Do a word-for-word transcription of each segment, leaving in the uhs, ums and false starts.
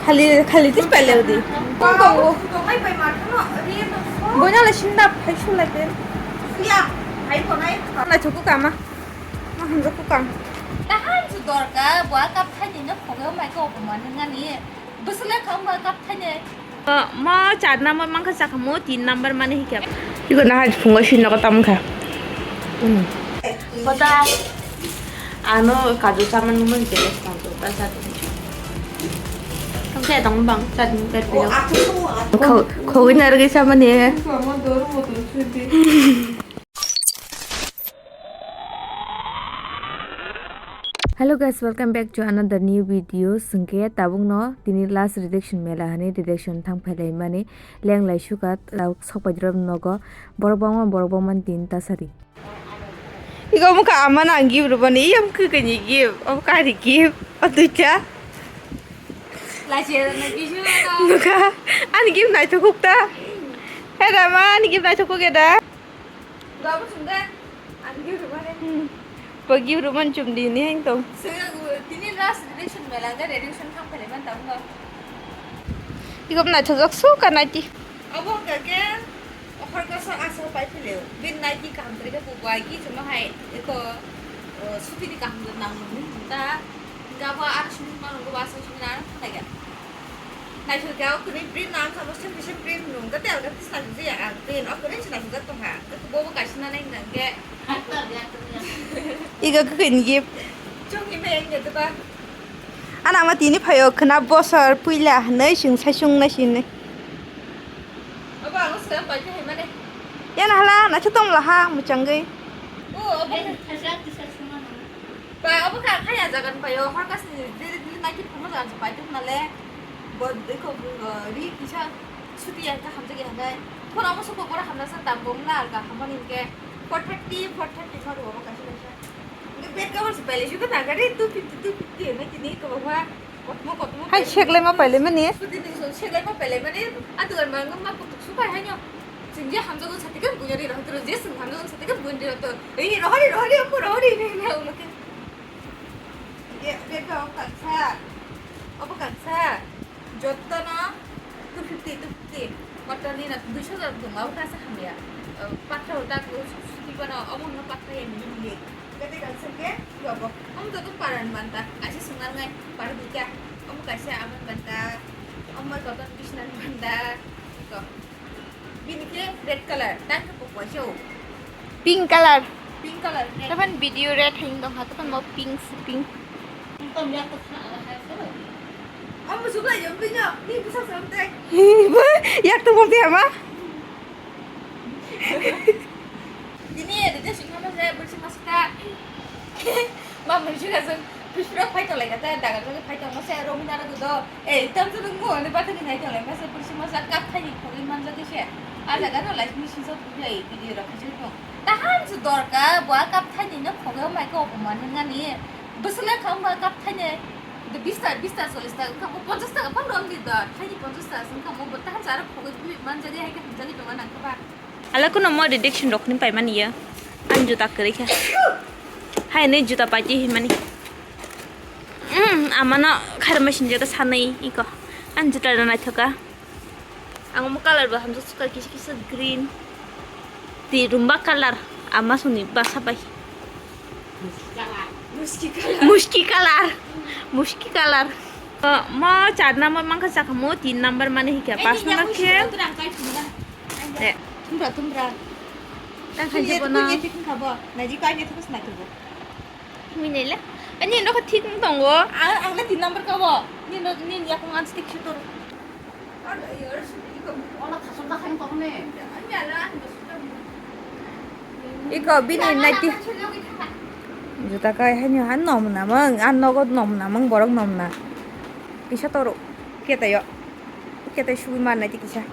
Khali, khali tis pele udi. Kong kong bo. Boina le sinda phai sulai pe. Na chuku kama. Ma hamjo ku kam. Tahan su dorka, bua kap thani no khogo mai ko obo mani ngani. Busule khamba kap thani. Ma char number mangkha sakhamu, tin number mani hikya. Iko na hai phungo sinno ko tamkha. Kota. Ano kaju chaman mun jelas tanto ta sat. Tong khe tong bang chat ni pet pilo. Kho kho ni argi chaman ye. Hello guys, welcome back to another new video. Sengke tabuk no tini last redaction mela hani redaction thang phailai mani leng lai suka, sok pai drop nogo borok bangma borok bangma tin ta sari. Iko mukha ama nang gift rubani, iya mukha kani gift, o kari gift, o tucha. Mukha ani gift naithok ta. Heda ma ani gift naithok kuk eda. Gabo sungde, ang gift rwmani. Hmm. Bo gift rwmani chum di ni hang tong. Sungya gu, tini last redaction mela ga redaction thang phale man tang go. Iko naithok su ka naiti. Abo ka ke, okhor ka sa asa pai phile. Bin naiti kaham trika bu bai ki chuma hai, eko, o, suti ni kaham nang ni ta. Gabo ar sumung mano go asa sumung ar thang ga. Naithok khe o kwrwi print no ang sabo same to same print nung khe tel khe tisna nung ya ang print o kwrwi sna nung jak tongkha. Khe bo bo kaisa na nai nang khe. Iga kwkhwini gift. Chwng ni bai ang ya deba. Ana ma tini phaio khna bosor puila hwnwi chwng sai sung nai sini. Obo ang swkang pai khe hai mane. Yana hala naitho tong la ha muchangwi. O obo. Ba, obo kha, kha ya jagan paio, hor kasni diri diri naki phungo jagan se paitong nale, bo dui ko, uh, ri kisa suti ya kha hamjak ya hwnai. Thora omo soko bora hamjak sa dam bom na, ga hamani hingke four thirty, four thirty thor obo kaisa kaisa. Hingke bed cover se paile suka na gari two fifty, two fifty hwnai tini ko ba. Hai, seklai ma pailai mani? Seklai ma pailai mani? A dugan ma nang ma kutuk su pai haino. Sing je hamjago sati kan bunya ri rohto, je sing hamjago sati kan bunya ri rohto. Ei, rohori, rohori, ambo rohori, ne, ne, ulo ke. Ye, bed ba obo kansa. Obo kansa. Jotto no two fifty, two fifty. Kotor ni na duiso jar dong, obo kansa hamya. Patro da ko suti bana, omo no patro ya ni ni. Kete kaisa ke, yobo. Om joto paran banta. Kaisa sungar ngai, para duita. Om kaisa aman banta. Om mai koton bisnan banta. Iko. Bini ke red color. Tang ke pokok aja o. Pink color. Pink color. Red. Tapan video red hing dong ha, tapan mau pink, pink. Om suka jom pinyo. Ni bisa sampai. Yak tu mau apa? Tini ya, dia sih sama saya bersih masuk. Ma mwnwi sukha chwng bwswk phai tong lai kha, ta dagar jagwi phai tongma se romwi naro do. Ei, tam chwng mo ani bathang ni nai tong lai masa bwswk masa kap thani khogwi man jagwi se. A jaga no lai ni sing sok bujai video rok khajwi tong. Tahan se dorka bo a kap thani no khogwi mai ko obo man nani. Bwswk le kham ba kap thani. De bis ta, bis ta, chollis ta wngkha bo ponchas taka phano romdi da. Thani ponchas taka wngkha bo tahan se aro khogwi man jagwi hai khe hamjagwi tongna nang kha ba. Ala kuno mo redaction rok ni paimani ya. Ang juta kwrwi kha. Hai ni juta paiti himani. Mm, amano kharma sinjak sanai iko. Ang juta rw naithoka. Ang mo color bo hamjak sukha kisa kisa green. Ti rumba color ama suni basa bai. Muski color. Muski color. Muski color. Mo char number mangkha sakha mo tin number mani hikha pas number khe. Eh. Tumbra, tumbra. Tang khaji bono. Naji kai ni thukos na tubo. Mui nele. Ani no kha thik tongo. Ang na tin number ka bo. Ni no ni yakung an stick shitor. Iko bini naiti. Juta kai haino han nom namang, an nogo nom namang, borok nom na. Kisa toro, ketayo. Ketai sugui man naiti kisa.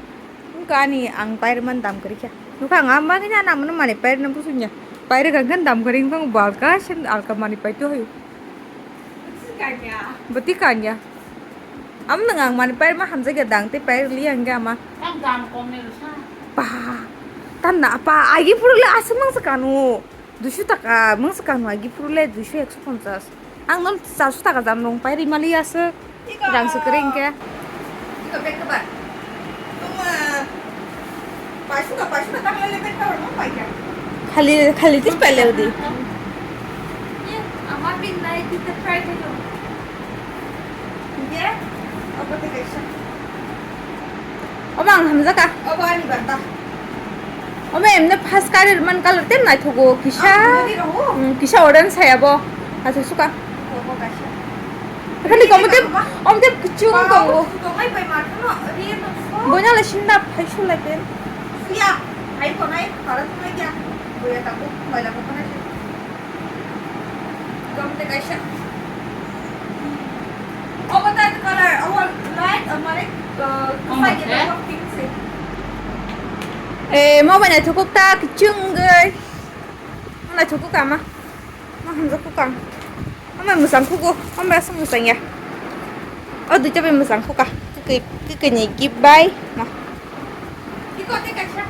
Wngkha ani ang pairwkmani dam kwrwi kha. Nukha ang ah bagwino ano amano manwi pairwkna buchukya. Pairwk ang khe dam kwrwi wngkha ang bo alka se alka manwi paito haio. Bwtwi kanya. Amo nwng ang manwi pairwkma hamjakya dang tei pairwk liya hwnkhe ama. Tam dam komni rwsa. Ba. Tamna apa agi phuru le aswk mangsa kanu. Duiso taka mangsa kanu agi phuru le duiso ekso ponchas. Ang no chasu taka jam rong pai rimali aswk. Rang se kwrwi hwnkhe. Khali, khali tis pailai di. Obo ang hamjaka. Obo ani bata. Obo emne first karir man color tem naithogo kisa. Ah, bini rogo? Hmm, kisa orange saya bo. Acha suka. Obo kaisa. Ekhani komo tem, om tem kuchung tongo. Tongo bai bai ma thano, ri no so. Bonya le sinda phai sulai pen. Suya, hai konai, para thunai ya. Boya tabu, bai la konai. Gom te kaisa. Obo ta color, obo light, o mane, uh, kwchai ya, obo pink se. Eh, mo bai naithokuk ta, kichung goi. Mo naithokuk ama. Mo hamjak kuk ang. Mo bai mwsang kugo, mo bai aswk mwsang ya. O duita bai mwsang kuka. Kikoi, kikoi ni gift bai. Mo. Iko te kaisa.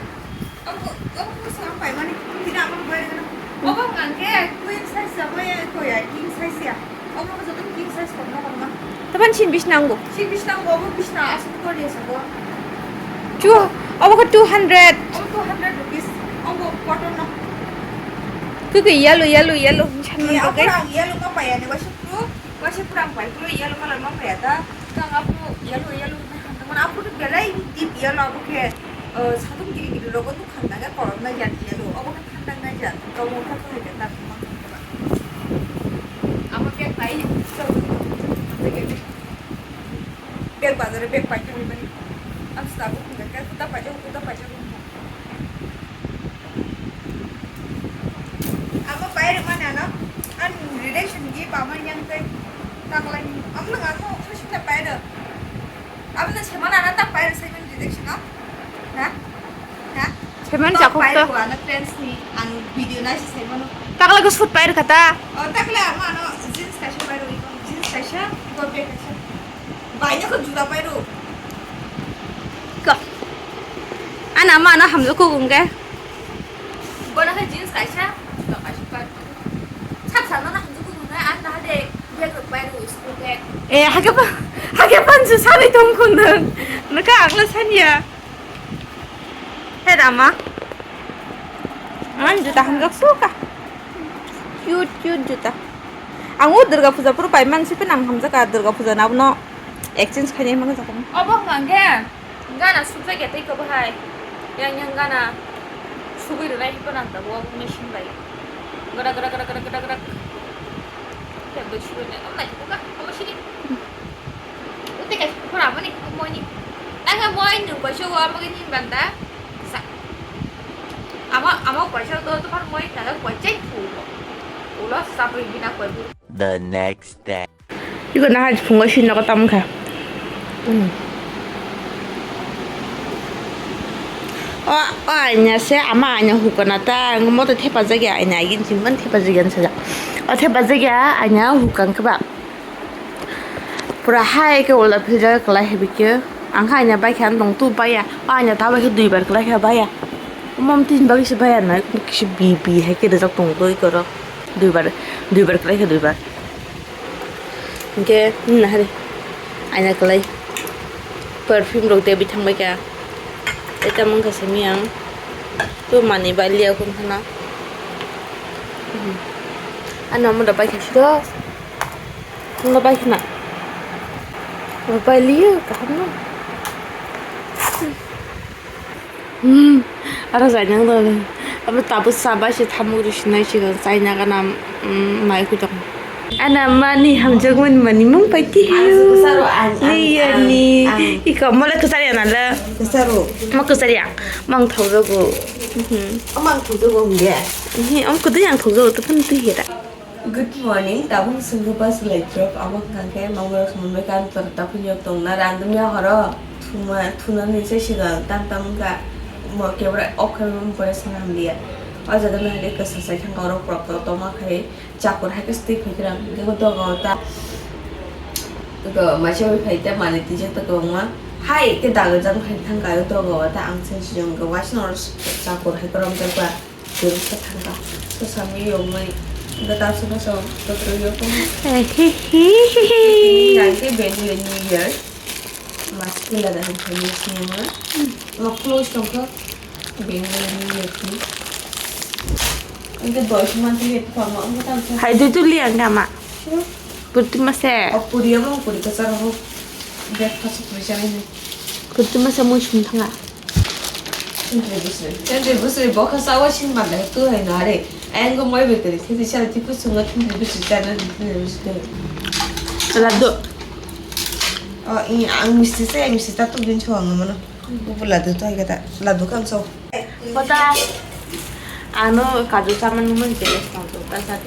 Obo, obo ko slam pai mani, tini amang bai gana. Obo hwnkha khe queen size ya, bai ya, ko ya, king size ya. Obo ko joto king size kom na kom na. Tapan sin bis nango. Sin bis nango, obo bis na asuk ko dia sabo. Chu, obo ko two hundred. Obo two hundred rupees. Obo cotton no. Kikoi yellow, yellow, yellow. Ni apa yellow ma pai ya ni, waisa pro, waisa pro ang pai pro yellow color ma pai ya ta. Kang apo yellow, yellow na hanta mana apo tu belai deep yellow apo khe, eh, satung giri giri rogo tu khanda ga korom na yan yellow. Obo khe khanda na yan. Kau mo kha kha ya ta ma. Amo bag pai, bag bazar bag pai khe mani. Am sabu khanda ga kuta pai ja, kuta pai ja. Amo pai rwmani ano, ani relation gift ama yang tei taklai, amo nang ano khosina pai rw. Amo nang semana ano tak pai rw, semana relation no? Ha? Ha? Semana tak jakok pai to. Rw ano friends ni ang video nai se semana. Taklai ko shoot pai rw kata. O taklai amo ano jeans kaisa pai rw, jeans kaisa, go bag kaisa. Bai no ko juda pai rw. Ko. Ana ma ano hamjak ko gungge. Bono khe jeans kaisa, juta kaisa pai. Sak sakno na hamjak kuchuk nai, ang naha de bag rok pai rw, school bag. Eh, hake pa, hake pansu sanwi tong khon nwng. Nokha ang le sanya. He rama. Ang juta hamjak suka. Cute, cute juta. Ang o Durga Puja phuru pai man si phin ang hamjak ka Durga Puja na abono exchange khainai mano jakam. Obo hwnkha khe. Gana sukjak ya tei kobo hai. Yang yang gana sugui rwnai hwnba nang tabuk obo machine bai. Gada gada gada gada gada gada. Ya bai sugui nai. Omo nai kuka omo sini. Uti kai pura mani moi ni. Nang moi nung bai sugo omo gini banda. Sa. Ama ama bai sugo to to par moi nang bai chai phu. Ulo sa bai bina koi bu. The next day. Iko nahai phungo si nogo tamo kha. O, o aina se ama aina hukana ta, ang moto thepajak ya aina agin chimban thepajak ya sajak. O thepajak ya aina hukang khe ba. Pura hai khe ulta philjak kalai hai bikhe. Ang kha aina bai khe ang tong tu baya. O aina ta bai khe duibar kalai kha baya. Mom tin bagwi se baya na kisi bi bi hai khe rijak tong twi koro. Duibar, duibar kalai kha duibar. Hingke, hmm, hari. Aina kalai. Perfume rok de bithang bai ka. Eta mangka simi ang. Tu mani bai liya kun khana. Hmm. Ano mo da bai kha siro. Mo bai khana. Mo bai liya kaham no. Hmm, aro jainang dong. Abo tabuk sabai se thamuk rw sinai sigo chaina gana, hmm, mai khuitong. Ana mani hamjakmani mani mung pai tihiu. Ni yani. Iko mole kwchari ana le. Kwcharo. Ma kwchari ang. Mang thaujago. Mhm. Mang thaujago hingya. Hi, ang kwdwi ang thaujago to phun tihira. Good morning, tabuk swngkhe bus lai drop, amo hwnkha khe mangmaro sumui kan tor taphunyo tongna random ya horo thuma thunani se siga tam tam wngkha mo kebra off khe mo pore sana hamliya. O jaga nahale kwsa sai thangka oro prok prok tongma khai chakur hai khe stwi phai khe rang hwnkhe dogo ta go maisa bai phai ta mani twijak ta kwbangma hai khe dagajak khai thangka dogo ta ang se sijong khe waisa oro chakur hai khe romjak ba. Kwrwngsa thangkha. Sasami yongmani. Gata suka so, gotro yo ko. Hehehe. Nangke Bengali New Year. Maskila da hum kami sini ma. Ma close tong ko. Bengali New Year ki. Angke dos month ni itu kama, angke tam sa. Hai tu tu liang kama. Hmm. Purti mase. Oh, puri amo, puri kasar ho. Breakfast puri chana ni. Purti mase mo sum thanga. Twenty busri. Twenty busri bokha sawa sin manda tu hai na re. Ayang go moi bekari. Titi sara tipu sunga twenty busri chana twenty busri. Laddu. Oh, i ang misti se, misti ta tu din chho ang mana. Bubu laddu to hai kata. Laddu kan so. Kota. Ano kaju saman mun jelas tong tu ta sa tu.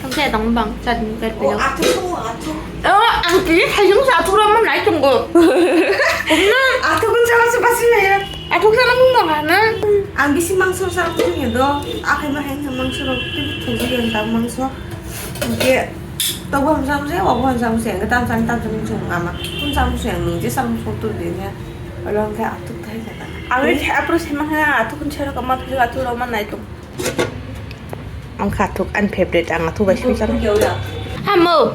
Tong saya tong bang, chat ni kat Oh, pilihan. Athuk, athuk. Oh, ang kiri thajung sa athuk ramon nai tong go. Kumna? Athuk pun sama sebab sih ya. Athuk sana pun bang na. Ang bisi mangso sa athuk ni do. Akai mah yang mangso ro tu thajung yang tak mangso. Oke. Tau bang sama saya, wabang sama saya. Ketam sama tam sama sama. Pun sama saya ni, je sama foto dia ni. Orang kayak athuk thai kata. Ang ni apro sema ha athuk pun chero kama thajung athuk ramon nai tong. Ang kha athuk ani favorite, ang athuk bai sui chana. Hamo.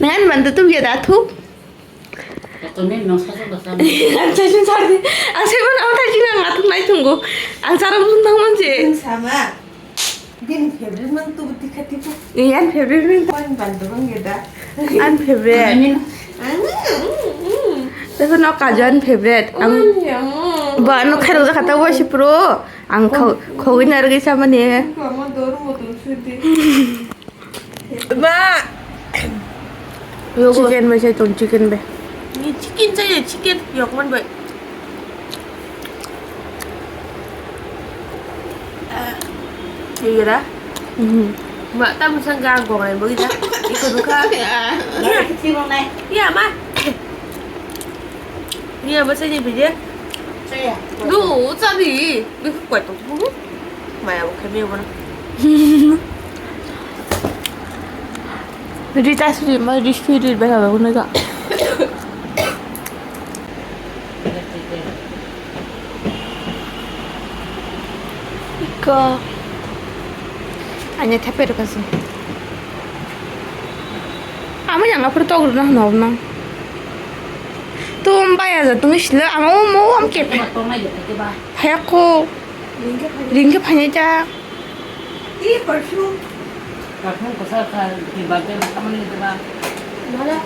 Nang ani manda tu ya da athuk. Ang sai sung sar di. Ang sai mana ang thai sini ang athuk nai tunggu. Ang sarang sung tang manje. Ang sama. Bini favorite mang tu beti khati tu. Iya, ani favorite mang. Paling bantu bang ya da. Ani favorite. Amin. Tapi no kaju ani favorite. Ang Amin, ya. Ba no khairok jakha ta wasi pro. Ang khogwi narwgwi samani. Mama dor motor sudi. Ma. Chicken bai sai tong, chicken bai. Ni chicken sai, chicken yok man bai. Iya da. Ma tam sang gang gong ai bagi da. Iko duka. Iya ma. Iya ba sai ni bide. Du, tadi. Bikhu kwai tong bu. Maya bo khe mebo na. Rita sri ma ri sri ri ba ba na ga. Iko. Anya thape ro kasu. Ama yang apur tok ro na no no. Tum baya ja tung sila ama o mo am ke. Phaya ko. Ringke phanya ja. Ih, perfume. Perfume kosa ka di bag de kamani de ba. Mala.